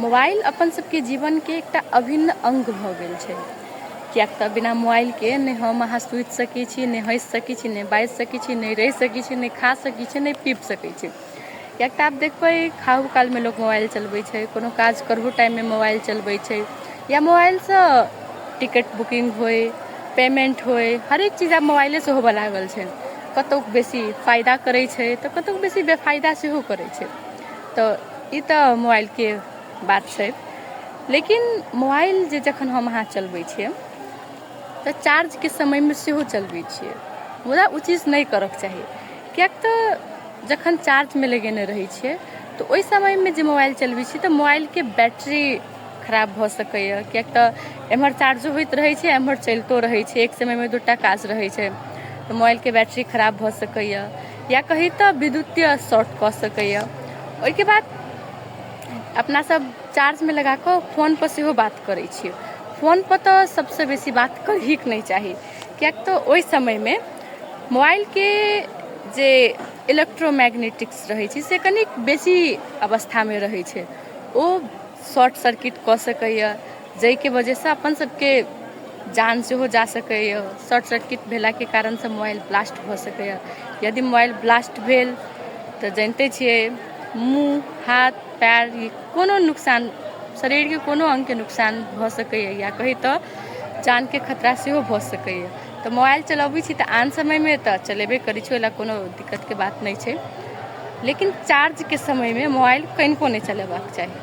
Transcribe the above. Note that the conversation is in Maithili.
मोबाइल अपन सबके जीवनके एकटा अभिन्न अङ्ग भऽ गेल छै, किएक तऽ बिना मोबाइलके नहि हम अहाँ सुति सकै छी, नहि हँसि सकै छी, नहि बाजि सकै छी, नहि रहि सकै छी, नहि खा सकै छी, नहि पीब सकै छी। किएक तऽ आब देखबै, खाहु कालमे लोक मोबाइल चलबै छै, कोनो काज करहो टाइममे मोबाइल चलबै छै, या मोबाइलसँ टिकट बुकिंग होइ, पेमेन्ट होइ, हरेक चीज आब मोबाइलेसँ होबऽ लागल छै। कतहु बेसी फायदा करै छै तऽ कतहु बेसी बेफायदा सेहो करै छै। तऽ ई तऽ मोबाइलके बात छै, लेकिन मोबाइल जे जखन हम अहाँ चलबै छियै तऽ चार्जके समयमे सेहो चलबै छियै, मुदा ओ चीज नहि करऽके चाही, किएक तऽ जखन चार्जमे लगेने रहै छियै तऽ ओहि समयमे जे मोबाइल चलबै छी तऽ मोबाइलके बैटरी खराब भऽ सकैए, किएक तऽ एम्हर चार्जो होइत रहै छै, एम्हर चलितो रहै छै, एक समयमे दूटा काज रहै छै, तऽ मोबाइलके बैटरी खराब भऽ सकैए या कही तऽ विद्युतीय शॉर्ट कऽ सकैए। ओहिके बाद अपना सब चार्जमे लगा कऽ फोनपर सेहो बात करै छियै। फोनपर तऽ सभसँ बेसी बात करहीके नहि चाही, किएक तऽ ओहि समयमे मोबाइलके जे इलेक्ट्रोमैग्नेटिक्स रहै छै से कनिक बेसी अवस्थामे रहै छै, ओ शॉर्ट सर्किट कऽ सकैए, जाहिके वजहसँ अपन सबके जान सेहो जा सकैए। शॉर्ट सर्किट भेलाके कारणसँ मोबाइल ब्लास्ट भऽ सकैए। यदि मोबाइल ब्लास्ट भेल तऽ जनिते छियै, मुँह, हाथ, पएर, कोनो नुकसान, शरीरके कोनो अङ्गके नुकसान भऽ सकैए, या कही तऽ जानके खतरा सेहो भऽ सकैए। तऽ मोबाइल चलबै छी तऽ आन समयमे तऽ चलेबे करै छी, ओहि लए कोनो दिक्कतके बात नहि छै, लेकिन चार्जके समयमे मोबाइल कनिको नहि चलेबाक चाही।